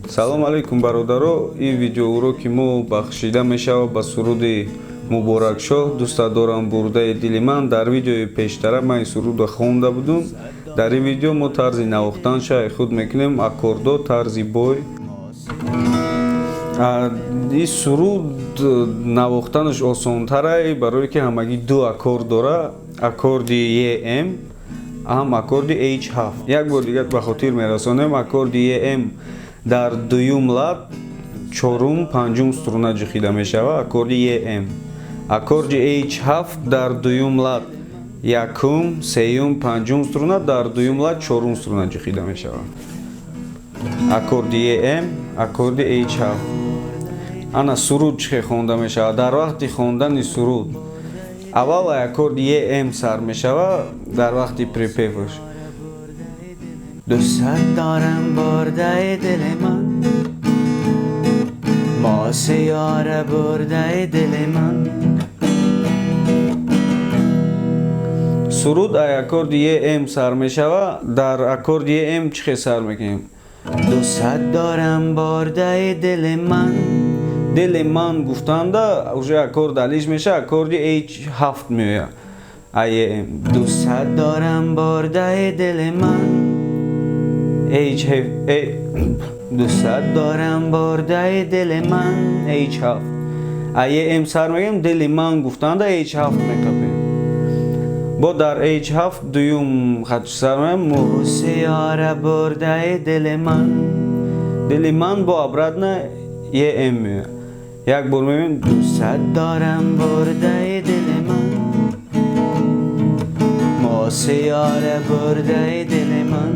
Салом алейкум, бародаро. Ин видеоуроки мо бахшида мешавад ба суруди Муборакшоҳ «Дӯстат дорам, бурдаи дили ман». Дар видеои пештара ман ин сурудро хонда будум. Дар ин видео мо тарзи навохтанша худ мекунем, аккордо, тарзи бой. Ин суруд навохтанаш осонтарай, барое ки ҳамагӣ ду аккорд дора: аккорди ем ҳам аккорди H7. Як бор дигар ба хотир мерасонем: аккорди ем дар дуюм лад, чорум, панҷум струна ҷухида мешавад, аккорди ем. Аккорди H7 дар дуюм лад, якум, сеюм, панҷум струна, дар дуюм лад, чорум струна ҷухида мешавад. Аккорди ем, аккорди H7. Ана суруд чӣ хел хонда мешавад? Дар вақти хондани суруд аввал аккорди ем сар мешавад. Дар вақти припеваш: دوست دارم برده دل من، ما سیاره برده دل من. Суруд ай аккорди ем сар мешавад. Дар аккорди ем чӣ хел сар мекунем? دوست دارم برده دل من. Дили ман гуфтанда уже аккорд алиш мешавад, аккорди H7 меояд ай ем. دوست دارم برده دل من. H دوست دارم برده دل من. H7 ай ем сар мегӯем, дили ман гуфтанда H7 мекапем. Бо дар H7 дуюм хат сар мегӯем. Сиёра бурдаи дили ман. Дили ман бо обратно ем меояд. Як бор мебинем. دوست دارم برده دل من، ما سیاره برده دل من.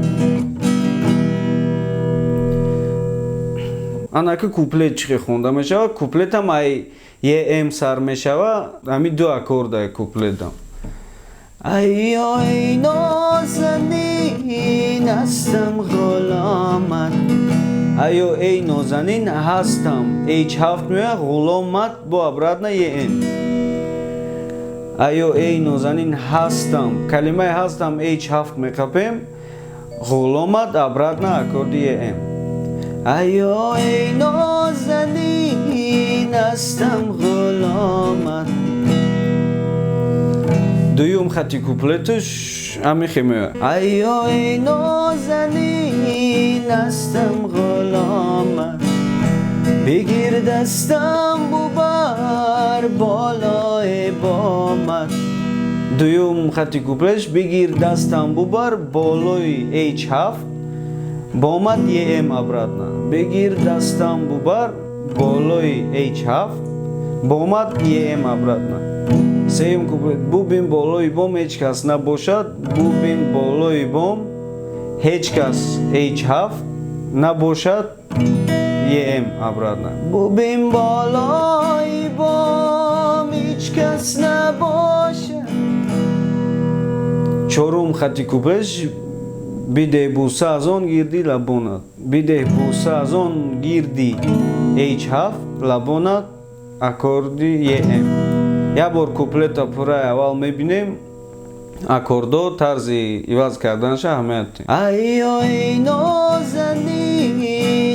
Анаки куплет чӣ хел хонда мешавад? Куплетам ай ем сар мешавад, ҳамин ду аккорд ай куплетам. Ай ой нозанин, ҳастам ғуломат. Айё эй нозанин, ҳастам, H7 меояд, ғуломат бо обратно ем. Айё эй нозанин, ҳастам, калимаи ҳастам H7 меқапем, ғуломат обратно аккорди ем. Айё эй нозанин, ҳастам ғуломат. Дуюм хати куплеташ ҳамин хел меояд. Айё эй нозанин, ҳастам ғуломат, бигир дастам, бубар болои бомат. Дуюм хати куплеташ: бигир дастам, бубар болои H7, бомад ем обратно. Бигир дастам, бубар болои H7, бомад ем обратно. Сеюм куплет: бубин болои бом, ҳеҷ кас набошад. Бубин болои бом, ҳеҷ кас, H7, набошад, ем обратно. Бубин болои бом, ҳеҷ кас набошад. Чорум хати куплетш: бидеҳ буса аз он гирди лабонат. Бидеҳ буса аз он гирди H7 лабонат, аккорди ем. Як бор куплета пурраи аввал мебинем, аккордо, тарзи иваз карданаша аҳамият. Ай ой нозанин,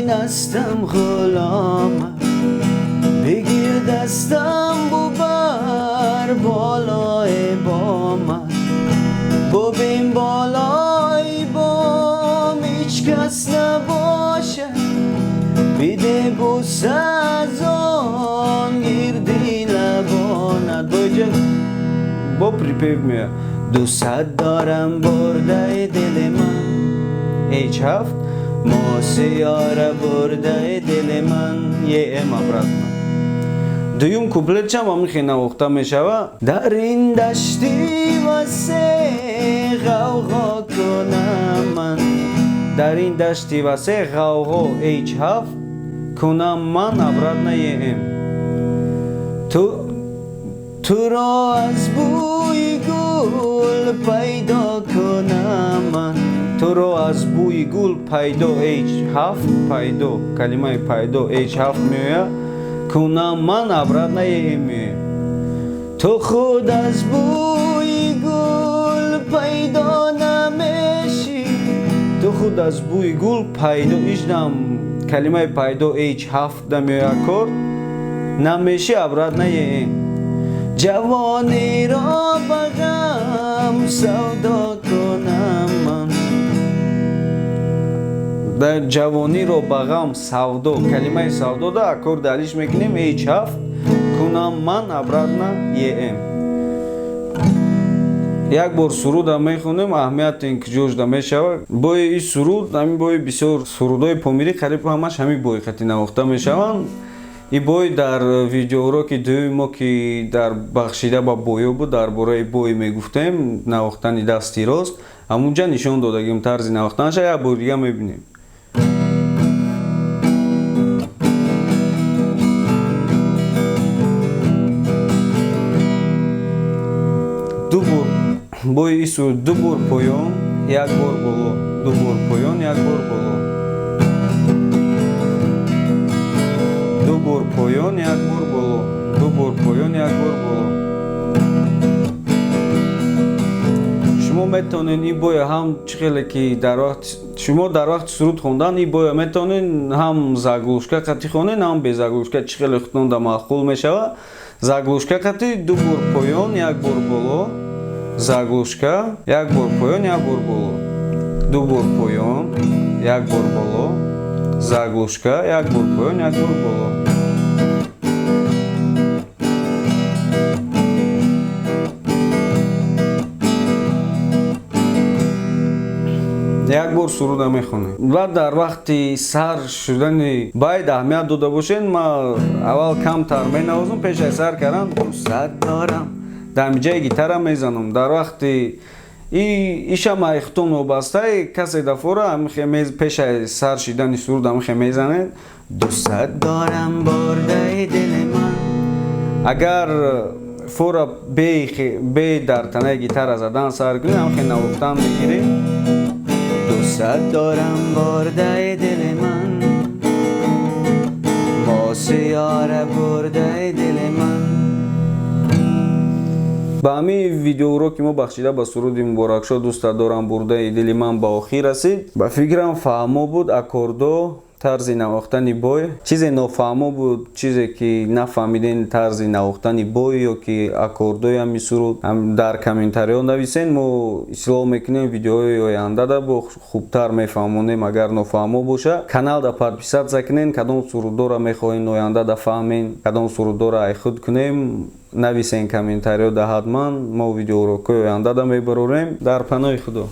ҳастам ғуломат, бигир дастам, бубар болои бомат. Бубин болои бом, ҳеҷ кас набошад, бидеҳ буса аз он гирди лабонат. Боиҷа бо припев меояд. Дӯстат дорам бурдаи дили ман. H7. Мо сиёра бурдаи дили ман. Ем обратно. Дуюм куплетшам ҳамин хел навохта мешавад. Дар ин дашти васеъ ғавғо кунам ман. Дар ин дашти васеъ ғавғо, H7, кунам ман, обратно ем. Туро аз бӯи гул пайдо кунам ман. Туро аз бӯи гул пайдо, H7, пайдо, калимаи пайдо H7 меояд, кунам ман, обратно ем меояд. Ту худ аз бӯи гул пайдо намешӣ. Ту худ аз бӯи гул пайдо иждам. Калимаи пайдо H7 да меояд аккорд, намеши обратно ЕМ. Ҷавониро ба ғам савдо кунам ман. Дар ҷавониро ба ғам савдо, калимаи савдо да аккорд алиш мекунем H7 кунам ман обратно ЕМ. Як бор суруда мехонем, аҳамияти ин куҷошда мешавад. Бои ин суруд, ҳамин бои бисёр сурудҳои помирӣ қариб ҳамаш ҳамин бои хати навохта мешаванд. И бой дар видеоуроки дуюми мо, ки дар бахшида ба боё буд, дар бораи бой мегуфтем, навохтани дасти рост, ҳамунҷа нишон додагим тарзи навохтанаша, як бор дига мебинем. Ду бор бои ин суруд, ду бор поён, як бор боло, ду бор поён, як бор боло, ду бор поён, як бор боло, ду бор поён, як бор боло. Шумо метавонед ин боя ҳам чӣ хеле ки дар вақт шумо дар вақти суруд хондан ин боя метавонед ҳам заглушка қатӣ хонед, ҳам бе заглушка, чӣ хеле худтон да маъқул мешавад. Заглушка қатӣ ду бор поён, як бор боло, заглушка, як бор поён, як бор боло, ду бор поён, як бор боло, заглушка, як бор поён, як бор боло. Як бор суруда мехонем. Ва дар вақти сар шудани байд аҳамият дода бошед, ма аввал камтар менавозам, пеш аз сар кардан дусад дорам, дар ҷаи гитара мезанам. Дар вақти иша майхтон вобастаи касе дафора пеш аз сар шидани суруд ҳамихе мезанед. Дусад дорам бурдаи дили ман. Агар фора бе дар танаи гитара задан сар кунед, ҳамихе навохтан мегиред. Дусад дорам бурдаи дили ман, мосиёра бурдаи дили ман. Ба ҳамин видеоуроки мо бахшида ба суруди Муборакшо дӯстат дорам бурдаи дили ман ба охир расид. Ба фикрам фаҳмо буд аккордо, тарзи навохтани бой. Чизе нофаҳмо буд, чизе ки нафаҳмиден тарзи навохтани бой ё ки аккордои ҳамин суруд, дар комментариҳо нависен, мо ислоҳ мекунем, видеоҳои ояндада бо хубтар мефаҳмонем. Агар нофаҳмо боша, каналда подписаться кунен, кадом суруддора мехоҳем ояндада фаҳмем, кадом суруддора айхуд кунем, нависен комментариҳо да, ҳатман мо видеоурокҳои ояндада мебарорем. Дар паноҳи Худо.